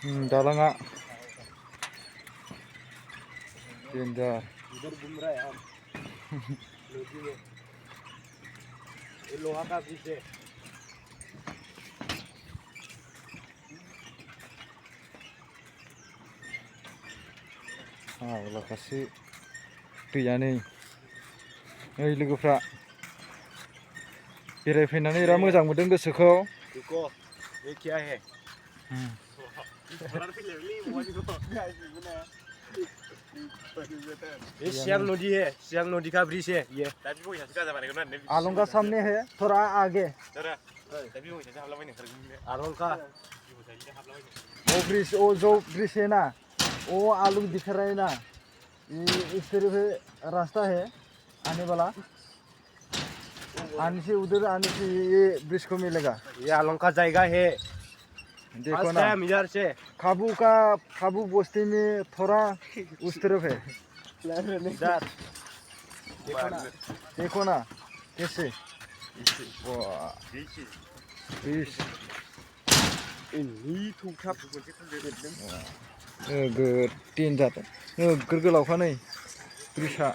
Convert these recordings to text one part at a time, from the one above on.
दालाङा डेन्जार इधर घूम रहा है हम नदी में ये लोहा का ब्रिज है लाखासे दैया नै लोगोफ्रा बेरायफैनानै बिराद मोजां मोनदों गोसोखौ देखो ये क्या है ये सियांग नदी है सियांग नदी का ब्रिज है ये आलंगा सामने है थोड़ा आगे आलंगा वो ब्रिज वो जो ब्रिज है ना वो आलू दिख रहा है ना इस तरफ रास्ता है आने वाला आने से उधर आने से ये ब्रिज को मिलेगा ये आलंगा जाएगा है देखो ना इधर से खाबू बस्ती में थोड़ा उस तरफ है इधर देखो ना कैसे ब्रिज ini थुखा डेन्जार नोगोर गोलावखा नै ब्रिजआ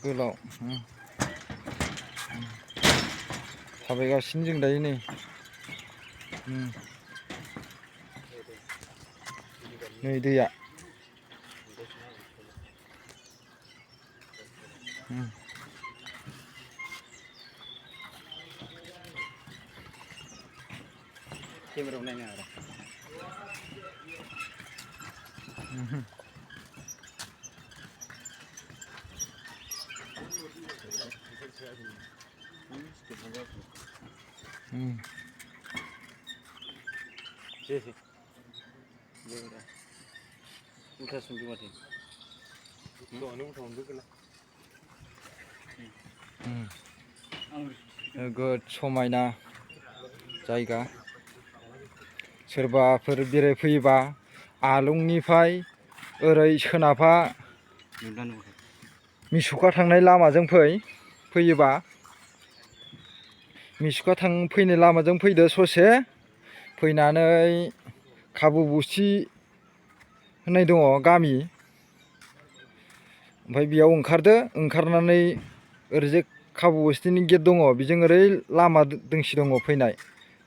गोलाव थाबायगासिनो जों दायो नै नै दैया केमेरायाव नायनो आरो Sí, sí. De verdad. Muchas son de mate. नोगोद समायना जायगा सोरबाफोर बेरायफैयोबा आलंनिफ्राय ओरै सोनाबहा मिसुखा थांनाय लामाजों फैयोबा मिसुखा फैनाय लामाजों फैदो ससे फैनानै खाबु बस्ति होननाय दङ गामि ओमफ्राय बेयाव ओंखारनानै ओरैजे खाबु बस्तिनि गेट दङ बेजों ओरै लामा दोंसे दङ फैनाय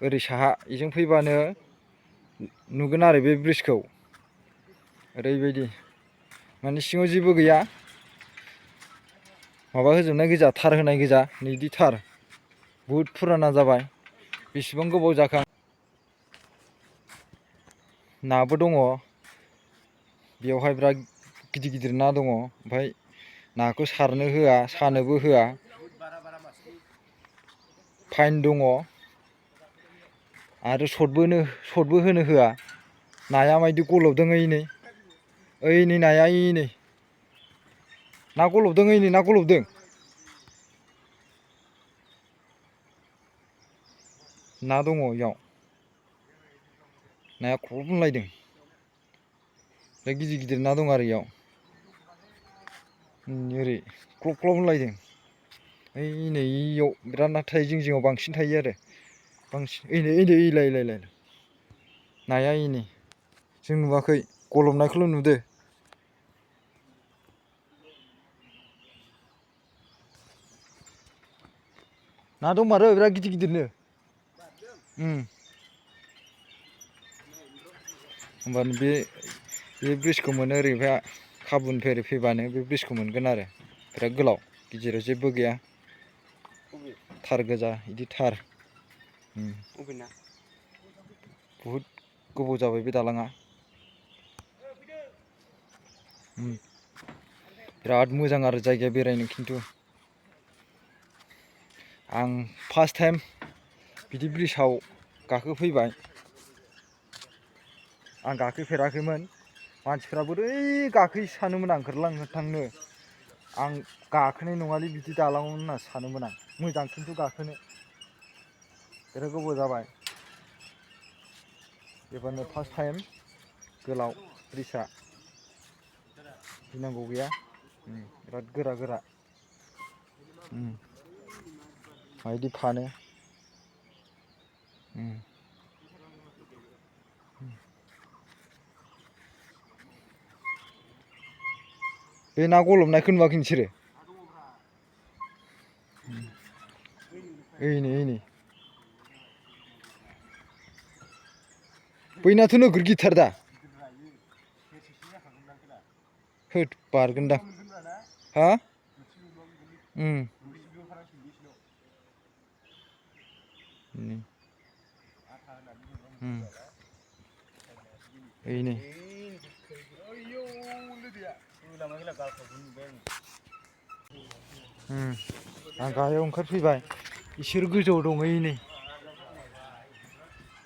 ओरै साहा बेजों फैबानो नुगोन आरो बे ब्रिजखौ ओरैबायदि माने सिङाव जेबो गैया माबा होजोबनाय गोजा थार होनाय गोजा नैदि थार बुहुद फुराना जाबाय बेसेबां गोबाव जाखो नाबो दङ बेयावहाय बिराद गिदिर गिदिर ना दङ ओमफ्राय नाखौ सारनो होआ सानोबो होआ फाइन दङ आरो सटबो होनो होआ नाया मायदि गलबदों ओइ नै नाया ना गलबदों ना गलबदों ना दङ इयाव नाया खलबलायदों बिराद गिदिर गिदिर ना दं आरो इयाव ओरै क्लब क्लब होनलायदों ओइ नै इयाव बिराद ना थायो जिङाव बांसिन थायो आरो बांसिन ओइलाय नाया जों नुवाखै गलबनायखौल' नुदो ना दंमारो बिराद गिदिर गिदिरनो होमबानो बे ब्रिजखौ मोनो ओरैहाय खाबुनिफ्राय फैबानो बे ब्रिजखौ मोनगोन आरो बिराद गोलाव गिदिराव जेबो गैया थार गोजा बिदि थार बुहुद गोबाव जाबाय बे दालाङा बिराद मोजां आरो जायगाया बेरायनो खिन्थु आं फार्स्ट टाइम बिदि ब्रिजआव गाखोफैबाय आं गाखोफेराखैमोन मानसिफ्रा बोरै गाखोयो सानोमोन आं ओंखारलांनो आं गाखोनाय नङालै बिदि दालाङाव होनना सानोमोन आं मोजां खिन्थु गाखोनो बिराद गोबाव जाबाय एबारनो फार्स्ट टाइम गोलाव ब्रिजआ गिनांगौ गैया बिराद गोरा माबायदि फानो बे ना गलबनायखौ नुवाखै नोंसोरो ओइनै बैनाथ' नोगोर गिथार दा होद बारगोनदां हा ओइनै आं गाहायाव ओंखारफैबाय इसोर गोजौआव दं ओइनै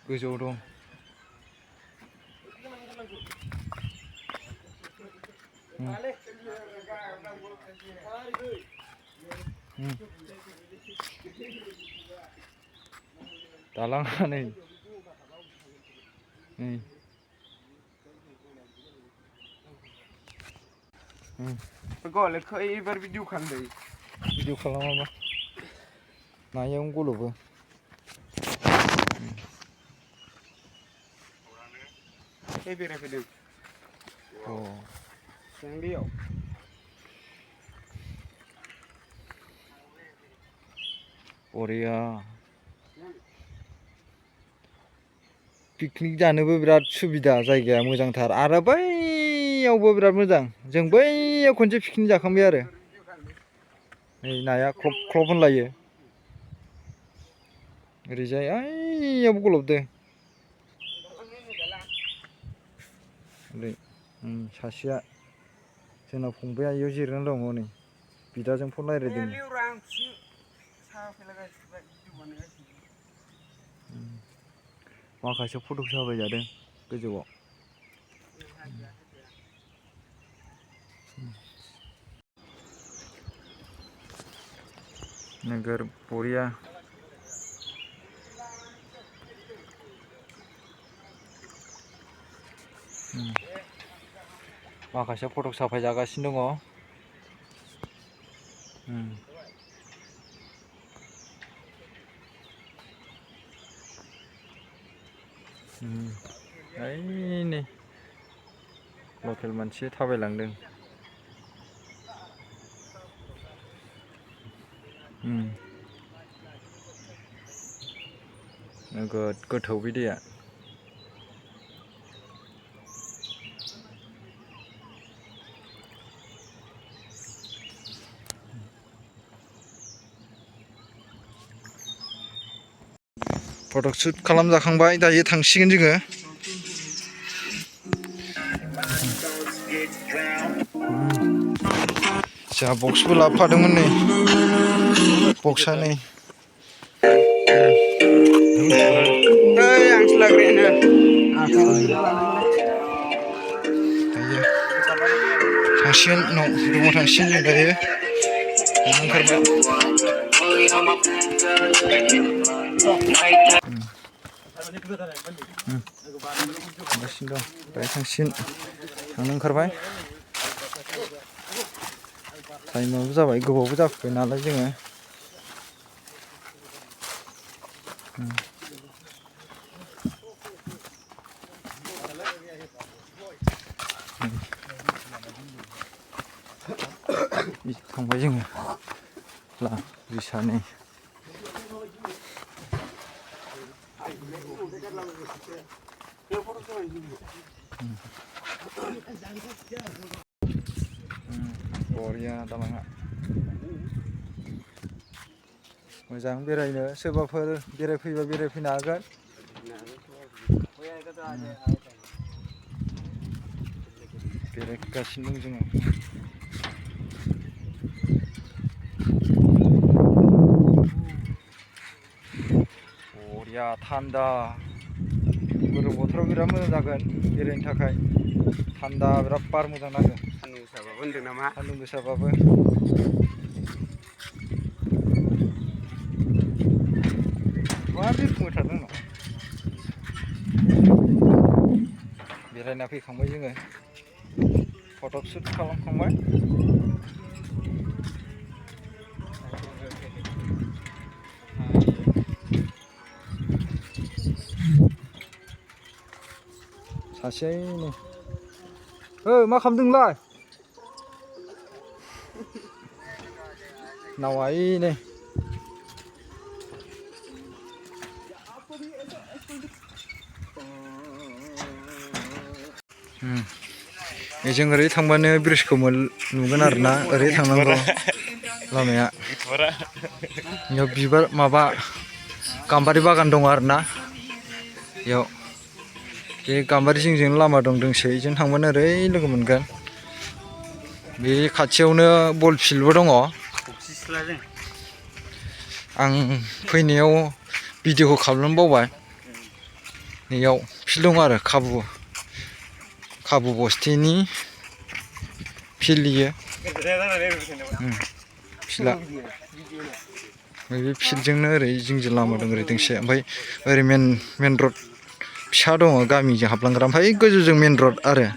गोजौआव दं दालाङा नै गले एबार भिडिअ खालामदों भिडिअ खालामाबा नायावनो गलबो बेरायफैदों अ दैयाव बरिया पिकनिक जानोबो बिराद सुबिदा जायगाया मोजांथार आरो बैयावबो बिराद मोजां जों बैयाव खनसे पिकनिक जाखांबाय आरो नै नाया ख्लब ख्लब होनलायो ओरैजाय ओइयावबो गलबदों सासेया जोंना फंबाया इयाव जिरायनानै दङ नै बिदाजों फन रायज्लायदों माखासे फट' साफाय जादों गोजौआव नोगोर बरिया माखासे फट' साफाय जागासिनो दङ ओइ नै लकेल मानसि थाबायलांदों नोगोद गोथौ बे दैया फट' शुट खालामजाखांबाय दायो थांसिगोन जोङो जोंहा बक्सबो लाबोफादोंमोन नै बक्सआ नै थांसिगोन उनाव रुमाव थांसिगोन जों दायो ओंखारबाय थांगासिनो दं दायो थांसिगोन थांनो ओंखारबाय टाइमाबो जाबाय गोबावबो जाफैबाय नालाय जोङो थांबाय जोङो रिसानै बरिया दालाङा मोजां बेरायनो सोरबाफोर बेरायफैबा बेरायफैनो हागोन बेरायगासिनो दं जोङो बरिया थान्दा गरम बोथोराव बिराद मोजां जागोन बेरायनो थाखाय थान्दा बिराद बार मोजां नाङो सान्दुं गोसाबाबो होनदों नामा सान्दुं गोसाबाबो मा बिरफुंबाय थादों बेरायना फैखांबाय जोङो फट' शुट खालामखांबाय सासेनो मा खालामदों नोंलाय nawa ini. Ejeng oरै थांबानो ब्रिजखौ नुगोन आरोना ओरै थांनांगौ लामाया बेयाव बिबार माबा गाम्बारि बागान दङ आरोना बेयाव बे गाम्बारि जिंजों लामा दं दोंसे बेजों थांबानो ओरै लोगो मोनगोन बे खाथियावनो बल फिल्डबो दङ आं फैनायाव भिडिअखौ खालामनो बावबाय नैयाव फिल्ड दङ आरो खाबु बस्तिनि फिल्ड इयो फिल्डआ बे फिल्डजोंनो ओरै जिंजों लामा दं ओरै दोंसे ओमफ्राय ओरै मेन रड फिसा दङ गामिजों हाबलांग्रा ओमफ्राय गोजौजों मेन रड आरो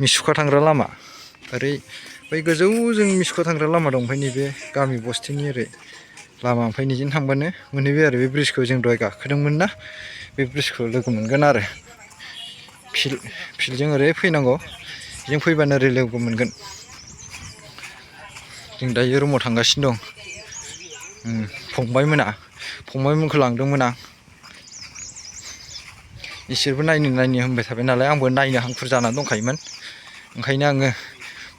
मिसुखा थांग्रा लामा ओरै बै गोजौजों मिसुखा थांग्रा लामा दं ओमफ्राय नैबे गामि बस्तिनि ओरै लामा ओमफ्राय निजों थांबानो मोनहैबाय आरो बे ब्रिजखौ जों दहाय गाखोदोंमोन ना बे ब्रिजखौ लोगो मोनगोन आरो फिल्डजों ओरै फैनांगौ बेजों फैबानो ओरै लोगो मोनगोन जों दायो रुमाव थांगासिनो दं फंबायमोनखौ लांदोंमोन आं इसोरबो नायनो होनबाय थाबाय नालाय आंबो नायनो हांखुर जानानै दंखायोमोन ओंखायनो आङो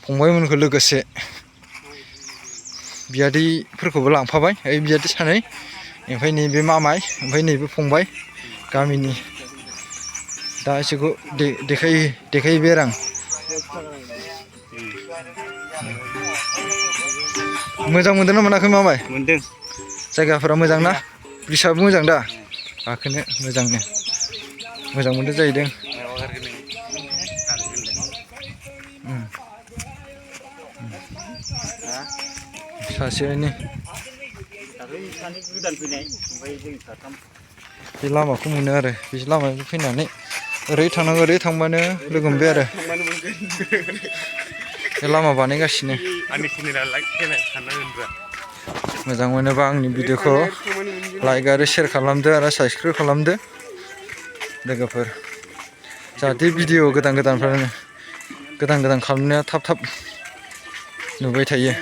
फंबायमोनखौ लोगोसे बियादैफोरखौबो लांफाबाय ओइ बियादै सानै ओमफ्राय नैबे मामाय ओमफ्राय नैबे फंबाय गामिनि दा इसोरखौ देखायहैबाय आरो आं मोजां मोनदों ना मोनाखै मामाय मोनदों जायगाफोरा मोजां ना ब्रिजआबो मोजां दा गाखोनो मोजां मोनदों जाहैदों सासेनि बे लामाखौ मोनो आरो बे लामाजों फैनानै ओरै थांनांगौ ओरै थांबानो लोगो मोनबाय आरो बे लामा बानायगासिनो मोजां मोनोबा आंनि भिडिअखौ लाइक आरो शेयार खालामदो आरो साबस्क्राइब खालामदो लोगोफोर जाहाथे भिडिअ गोदान खालामनाया थाब नुबाय थायो।